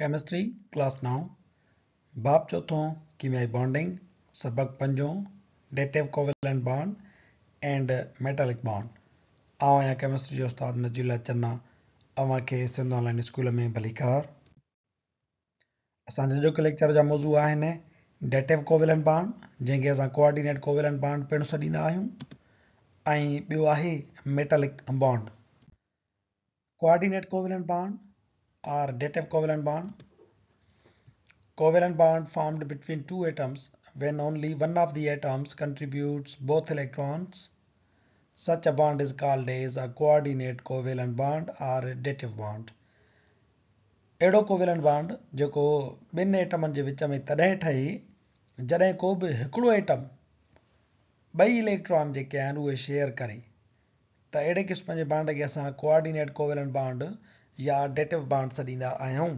Chemistry, class نائون، باب چوٿون، ڪيميائي بانڊنگ، سبق پنجون، dative covalent bond and metallic bond. آئون آهيان ڪيمسٽري جو استاد نجي الله چنا، اوهان کي سنڌ آن لائين اسڪول ۾ ڀليڪار. اسان جي اڄوڪي ليڪچر جا موضوع آهن ڊيٽو ڪوويلنٽ بانڊ، جنهن کي اسان ڪوآرڊينيٽ ڪوويلنٽ بانڊ پڻ سڏيندا آهيون، ۽ ٻيو آهي metallic bond. Coordinate covalent bond or dative covalent bond. Covalent bond formed between two atoms when only one of the atoms contributes both electrons. Such a bond is called as a coordinate covalent bond or dative bond. اهڙو covalent bond جيڪو ٻن ايٽمن جي وچ ۾ تڏهن ٺهي جڏهن ڪو به هڪڙو ايٽم ٻئي اليڪٽران جيڪي آهن اهي شيئر ڪري ته اهڙي قسم جي بانڊ کي اسان ڪوآرڊينيٽ ڪوويلنٽ بانڊ يا ڊيٽو بانڊ سڏيندا آهيون.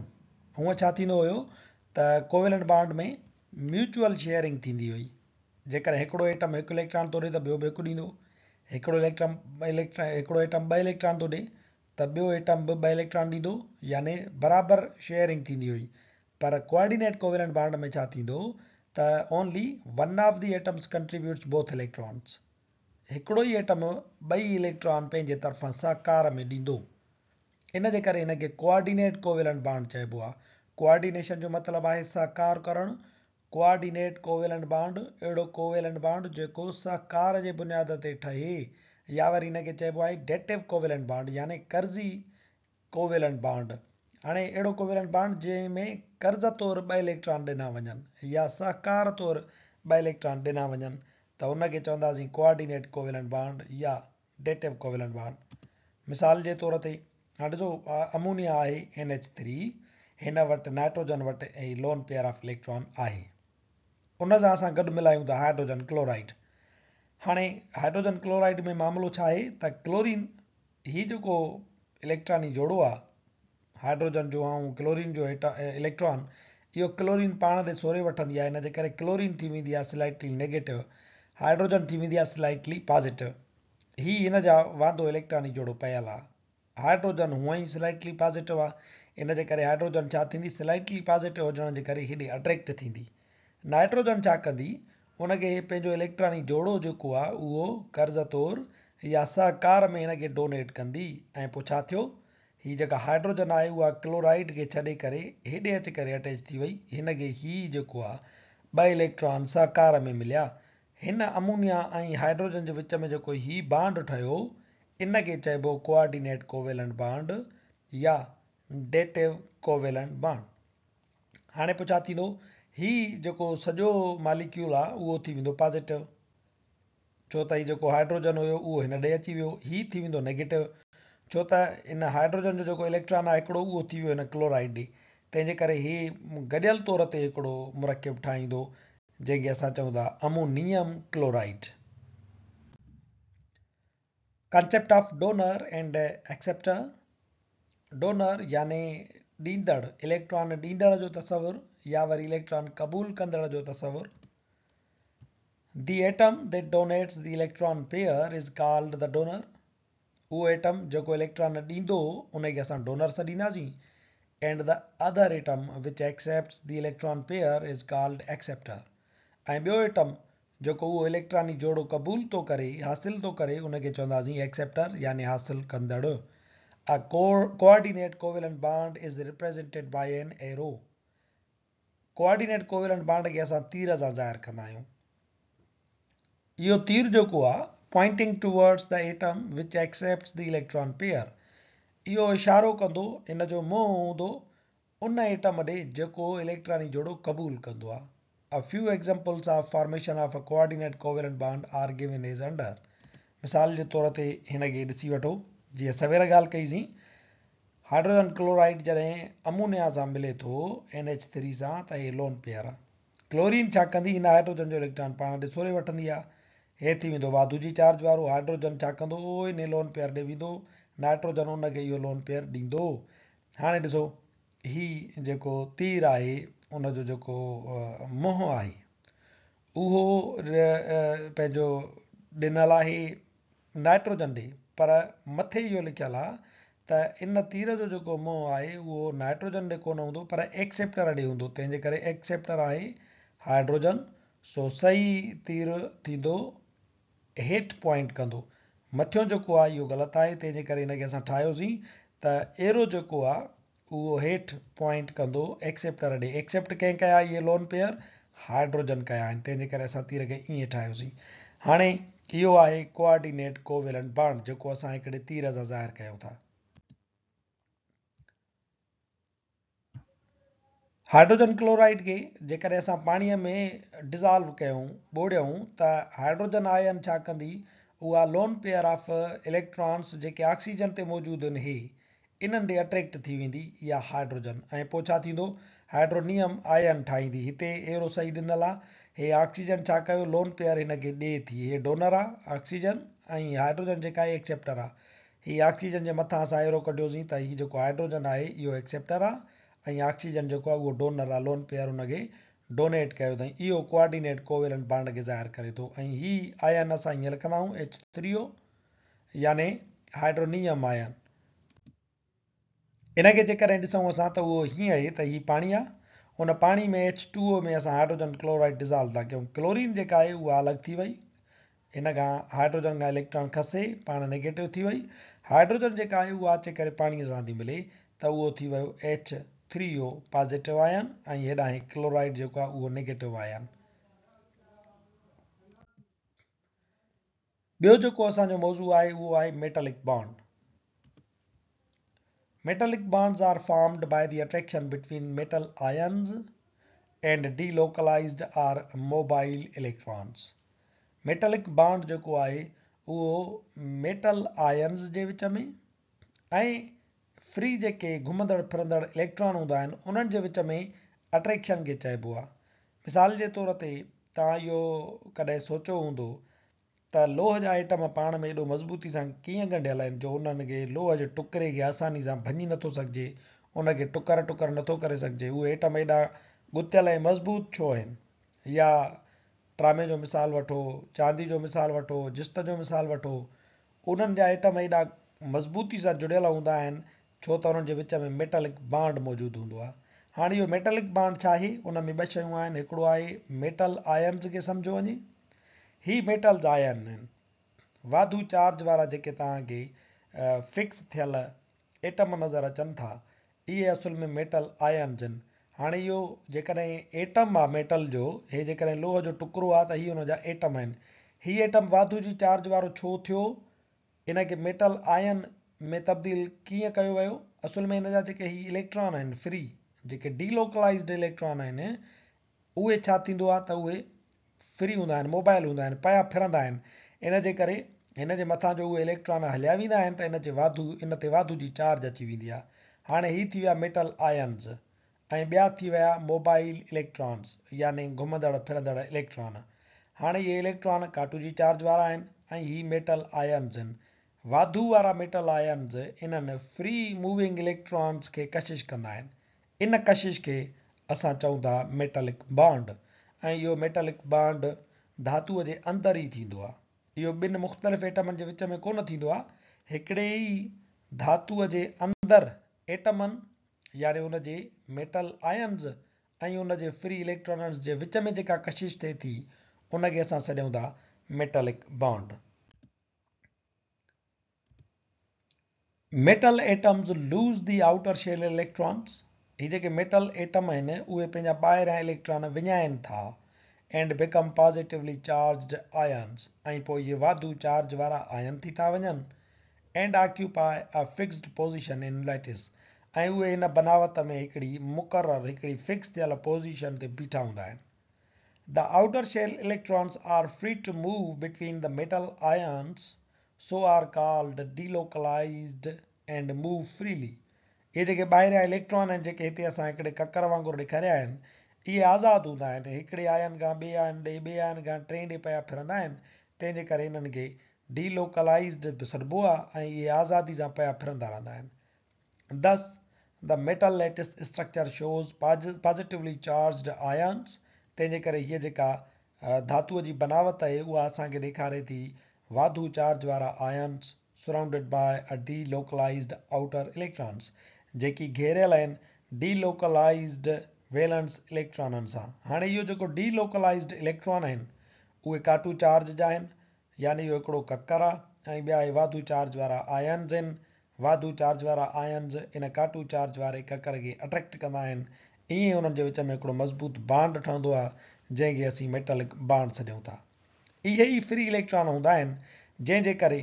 هونء ڇا ٿيندو هيو ته ڪوويلنٽ بانڊ ۾ ميوچوئل شيئرنگ ٿيندي هئي. جيڪڏهن هڪڙو ايٽم هڪ اليڪٽران ٿو ڏي ته ٻيو به هڪ ڏيندو. هڪڙو اليڪٽران هڪڙو ايٽم ٻه اليڪٽران ٿو ڏي ته ٻيو ايٽم به ٻه اليڪٽران ڏيندو يعني برابر شيئرنگ ٿيندي هئي. پر ڪوآرڊينيٽ ڪوويلنٽ بانڊ ۾ ڇا ٿيندو ته only one of the atoms contributes both electrons. هڪڙو ئي ايٽم ٻئي اليڪٽران پنهنجي طرفان سهڪار ۾ ڏيندو. ان جي ڪري هن کي ڪوآرڊينيٽ ڪوويلنٽ بانڊ چئبو آهي. ڪوآرڊينيشن جو مطلب آهي سهڪار ڪرڻ. ڪوآرڊينيٽ ڪوويلنٽ بانڊ اهڙو ڪوويلنٽ بانڊ جيڪو سهڪار جي بنياد تي ٺهي يا وري هن کي چئبو آهي ڊيٽو ڪوويلنٽ بانڊ يعني قرضي ڪوويلنٽ بانڊ، هاڻي اهڙو ڪوويلنٽ بانڊ جنهن ۾ قرض طور ٻه اليڪٽران ڏنا وڃن يا سهڪار طور ٻه اليڪٽران ڏنا وڃن ته ان کي چونداسين ڪوآرڊينيٽ ڪوويلنٽ بانڊ يا ڊيٽو ڪوويلنٽ بانڊ. مثال جي طور تي هاڻي ڏسو امونيا آهي اين ايڇ ٿري هن وٽ نائٽروجن وٽ هي لون پيئر آف اليڪٽران آهي ان سان اسان گڏ ملايون ٿا هائڊروجن ڪلورائيڊ. هاڻي هائڊروجن ڪلورائيڊ ۾ معاملو ڇا آهي ته ڪلورين هي جيڪو اليڪٽراني جوڙو آ هائڊروجن جو ۽ ڪلورين جو اليڪٽران اهو ڪلورين پاڻ ڏي سوري وٺندي آ ان جي ڪري ڪلورين ٿي ويندي آ سلائٽلي نيگيٽو هائڊروجن ٿي ويندي آ سلائٽلي پازيٽو هي هن جا واندو اليڪٽراني جوڙو پيل آ هائڊروجن هونئن ئي سلائٽلي پازيٽو آ ان جي ڪري هائڊروجن ڇا ٿيندي سلائٽلي پازيٽو هجڻ جي ڪري هيڏي اٽريڪٽ ٿيندي نائٽروجن ڇا ڪندي؟ ان کي پنهنجو اليڪٽراني جوڙو جيڪو آ اهو قرض طور يا سهڪار ۾ هن کي ڊونيٽ ڪندي ۽ پوء ڇا ٿيو؟ هي جيڪا هائڊروجن آهي اها ڪلورائيڊ کي ڇڏي ڪري هيڏي اچي ڪري اٽيچ ٿي وئي هن کي هي جيڪو آ ٻه اليڪٽران سهڪار ۾ مليا هن امونيا ۽ هائڊروجن جي وچ ۾ جيڪو هي بانڊ ٺهيو ان کي چئبو ڪوآرڊينيٽ ڪوويلنٽ بانڊ يا ڊيٽو ڪوويلنٽ بانڊ. هاڻي پوء ڇا ٿيندو؟ هي جيڪو سڄو ماليڪيول آ اهو ٿي ويندو پازيٽو، ڇو ته هي جيڪو هائڊروجن هيو اهو هن ڏي اچي ويو، هي ٿي ويندو نيگيٽو، ڇو ته ان هائڊروجن جو جيڪو اليڪٽران آ هڪڙو اهو ٿي ويو هن ڪلورائيڊ ڏي، تنهن جي ڪري هي گڏيل طور تي هڪڙو مرڪب ٺاهيندو جنهن کي اسان چئون ٿا ammonium chloride. Concept of donor and acceptor, donor يعني ڏيندڙ، اليڪٽران ڏيندڙ جو تصور يا وري اليڪٽران قبول ڪندڙ جو تصور. The atom that donates the electron pair is called the donor. اهو ايٽم جيڪو اليڪٽران ڏيندو ان کي اسان donor سڏينداسين and the other atom which accepts the electron pair is called acceptor. ۽ ٻيو ايٽم جيڪو اهو اليڪٽراني جوڙو قبول ٿو ڪري، حاصل ٿو ڪري، ان کي چونداسين ايڪسيپٽر يعني حاصل ڪندڙ. A coordinate covalent bond is represented by an arrow. Coordinate covalent bond کي اسان تير سان ظاهر ڪندا آهيون. اهو تير جيڪو آهي pointing towards the atom which accepts the electron pair اهو اشارو ڪندو، ان جو منهن هوندو ان ايٽم ڏي جيڪو اليڪٽراني جوڙو قبول ڪندو آهي. A few examples of formation of a coordinate covalent bond are given as under. مثال جي طور تي هن کي ڏسي وٺو جيئن سوير ڳالهه ڪئي سين هائڊروجن ڪلورائيڊ جڏهن امونيا سان ملي ٿو اين ايڇ ٿري سان ته هي لون پيئر آهي. ڪلورين ڇا ڪندي هن هائڊروجن جو اليڪٽران پاڻ ڏي سوري وٺندي آهي. هي ٿي ويندو واڌو جي چارج وارو هائڊروجن ڇا ڪندو اهو انهي لون پيئر ڏي ويندو نائٽروجن ان کي اهو لون پيئر ڏيندو. هاڻي ڏسو هي جيڪو تير آهي ان جو جيڪو منهن آهي اهو پنهنجو ڏنل آهي نائٽروجن ڏي پر مٿي اهو لکيل آهي ته ان تير جو جيڪو منهن آهي اهو نائٽروجن ڏي ڪونه هوندو پر ايڪسيپٽر ڏي هوندو تنهن جي ڪري ايڪسيپٽر آهي هائڊروجن سو صحيح تير ٿيندو هيٺ پوائنٽ ڪندو. مٿيون جيڪو آهي اهو غلط آهي تنهن جي ڪري هن کي اسان ٺاهيوسين ته ايرو جيڪو آهي اهو هيٺ پوائنٽ ڪندو ايڪسيپٽر ڏي. ايڪسيپٽ ڪنهن ڪيا اهي لون پيئر؟ هائڊروجن ڪيا آهن تنهن جي ڪري اسان تير کي ائين ٺاهيوسين. هاڻي اهو آهي ڪوآرڊينيٽ ڪوويلنٽ بانڊ جيڪو اسان هڪڙي تير سان ظاهر ڪيون ٿا. هائڊروجن ڪلورائيڊ کي جيڪڏهن اسان پاڻيء ۾ ڊزالو ڪيون، ٻوڙيون، ته هائڊروجن آئن ڇا ڪندي، اها لون پيئر آف اليڪٽرانس جيڪي آڪسيجن تي موجود آهن هي، انهن ڏي اٽريڪٽ ٿي ويندي اها هائڊروجن ۽ پوء ڇا ٿيندو، هائڊرونيم آئن ٺاهيندي. هتي ايرو صحيح ڏنل آ. هي آڪسيجن ڇا ڪيو، لون پيئر هن کي ڏي ٿي. هي ڊونر آ، آڪسيجن، ۽ هائڊروجن جيڪا آهي ايڪسيپٽر آ. هي آڪسيجن جي مٿان اسان ايرو ڪڍيوسين ته هي جيڪو هائڊروجن آهي اهو ايڪسيپٽر آ ۽ آڪسيجن جيڪو آهي اهو ڊونر آ لون پيئر ان کي ڊونيٽ ڪيو اٿائين اهو ڪوآرڊينيٽ ڪوويلنٽ بانڊ کي ظاهر ڪري ٿو ۽ هي آئن اسان ائين لکندا آهيون ايڇ ٿري او يعني هائڊرونيم آئن. ان کي جيڪڏهن ڏسون اسان ته اهو هيئن آهي ته هي پاڻي آ ان پاڻي ۾ ايڇ ٽو او ۾ اسان هائڊروجن ڪلورائيڊ ڊزالو ٿا ڪيون ڪلورين جيڪا آهي اها الڳ ٿي وئي ان کان هائڊروجن کان اليڪٽران کسي پاڻ نيگيٽو ٿي وئي هائڊروجن جيڪا آهي اها اچي ڪري پاڻي سان ٿي ملي ته اهو ٿي ويو ايڇ ٿري او پازيٽو آئن ۽ هيڏانهن ڪلورائيڊ جيڪو آهي اهو نيگيٽو آئن. ٻيو جيڪو اسان جو موضوع آهي اهو آهي metallic bond. Metallic bonds are formed by the attraction between metal ions and delocalized or mobile electrons. Metallic bond جيڪو آهي اهو ميٽل آئنز جي وچ ۾ ۽ فري جيڪي گهمندڙ ڦرندڙ اليڪٽران هوندا آهن انهن جي وچ ۾ اٽريڪشن کي چئبو آهي. مثال جي طور تي توهان اهو ڪڏهن سوچيو هوندو ته لوهه جا ائٽم پاڻ ۾ ايڏو مضبوطي سان ڪيئن ڳنڍيل آهن جو انهن کي لوهه جي ٽڪري کي آساني سان ڀڃي نٿو سگهجي، ان کي ٽڪر ٽڪر نٿو ڪري سگهجي، اهي ائٽم ايڏا ڳتيل ۽ مضبوط ڇو آهن؟ يا ٽرامي جو مثال وٺو، چاندي جو مثال وٺو، جست جو مثال وٺو، انهن جا ائٽم ايڏا مضبوطي سان جڙيل هوندا آهن ڇو ته انهن جي وچ ۾ ميٽلڪ بانڊ موجود هوندو آهي. هاڻي اهو ميٽلڪ بانڊ ڇا آهي؟ ان ۾ ٻه شيون آهن، هڪڙو آهي ميٽل آئنز کي سمجهيو وڃي. هي ميٽلز آئن آهن. واڌو چارج وارا جيڪي توهان کي فڪس ٿيل ائٽم نظر اچن ٿا، اهي اصل ۾ ميٽل آئنز آهن. هاڻي اهو جيڪڏهن ائٽم آ ميٽل جو، هي جيڪڏهن لوهه جو ٽڪرو آ ته هي ان جا ائٽم آهن. هي ائٽم واڌو جي چارج وارو ڇو ٿيو؟ ان کي ميٽل آئن ۾ تبديل ڪيئن ڪيو ويو؟ اصل ۾ ان جا جيڪي هي اليڪٽران آهن فري، جيڪي ڊي لوڪلائيزڊ اليڪٽران آهن، اهي ڇا ٿيندو آهي ته اهي فري هوندا آهن، موبائل هوندا آهن، پيا ڦرندا آهن، ان جي ڪري هن جي مٿان جو اهي اليڪٽران هليا ويندا آهن ته ان جي واڌو ان تي واڌو جي چارج اچي ويندي آهي. هاڻي هي ٿي ويا ميٽل آئنز ۽ ٻيا ٿي ويا موبائل اليڪٽرانز يعني گهمندڙ ڦرندڙ اليڪٽران. هاڻي اهي اليڪٽران ڪاٽو جي چارج وارا آهن ۽ هي ميٽل آئنز آهن. واڌو وارا ميٽل آئنز انهن فري موونگ اليڪٽرانز کي ڪشش ڪندا آهن. ان ڪشش کي اسان چئون ٿا ميٽلڪ بانڊ ۽ اهو ميٽلڪ بانڊ ڌاتوء جي اندر ئي ٿيندو آهي. اهو ٻن مختلف ايٽمن جي وچ ۾ ڪونه ٿيندو آهي، هڪڙي ئي ڌاتوء جي اندر ايٽمن يعني ان جي ميٽل آئنز ۽ ان جي فري اليڪٽرانز جي وچ ۾ جيڪا ڪشش ٿئي ٿي ان کي اسان سڏيون ٿا metallic bond. Metal atoms lose the outer shell electrons هي جيڪي ميٽل ايٽم آهن اهي پنهنجا ٻاهريان اليڪٽران وڃائين ٿا and become positively charged ions ۽ پوء اهي واڌو چارج وارا آئن ٿي ٿا وڃن and occupy a fixed position in lattice ۽ اهي هن بناوت ۾ هڪڙي مقرر هڪڙي فڪس ٿيل پوزيشن تي بيٺا هوندا آهن The outer shell electrons are free to move between the metal ions so are called delocalized and move freely اهي جيڪي ٻاهريان اليڪٽران آهن جيڪي هتي اسان هڪڙي ڪڪر وانگر ڏيکاريا آهن اهي آزاد هوندا آهن هڪڙي آئن کان ٻئي آئن ڏي ٻئي آئن کان ٽئين ڏي پيا ڦرندا آهن تنهن جي ڪري انهن کي ڊيلوڪلائزڊ به سڏبو آهي ۽ اهي آزادي سان پيا ڦرندا رهندا آهن Thus, the metal lattice structure shows positively charged ions تنهن جي ڪري هيء جيڪا ڌاتوء جي بناوت آهي اها اسان کي ڏيکاري ٿي واڌو چارج وارا ions. surrounded by a delocalized outer electrons جيڪي گهيريل آهن ڊيلوڪلائيزڊ ويلنس اليڪٽرانن سان. هاڻي اهو جيڪو ڊيلوڪلائيزڊ اليڪٽران آهن اهي ڪاٽو چارج جا آهن يعني اهو هڪڙو ڪڪر آهي ۽ ٻيا اهي واڌو چارج وارا آئنز آهن. واڌو چارج وارا آئنز ان ڪاٽو چارج واري ڪڪر کي اٽريڪٽ ڪندا آهن. ائين انهن جي وچ ۾ هڪڙو مضبوط بانڊ ٺهندو آهي جنهن کي اسين ميٽلڪ بانڊ سڏيون ٿا. اهي ئي فري اليڪٽران هوندا آهن جنهن جي ڪري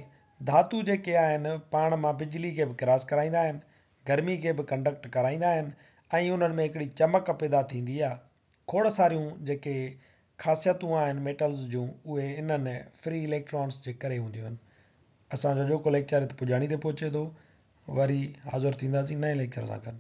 ڌاتو جيڪي آهن پاڻ مان بجلي کي به ڪراس ڪرائيندا آهن، گرمي کي به ڪنڊڪٽ ڪرائيندا آهن ۽ انهن ۾ هڪڙي چمڪ پيدا ٿيندي آهي. کوڙ ساريون جيڪي خاصيتون آهن ميٽلز جون اهي انهن فري اليڪٽرانس جي ڪري هونديون آهن. اسان جو اڄوڪو ليڪچر هت پڄاڻي تي پهچي ٿو. وري حاضر ٿينداسين نئين ليڪچر سان گڏ.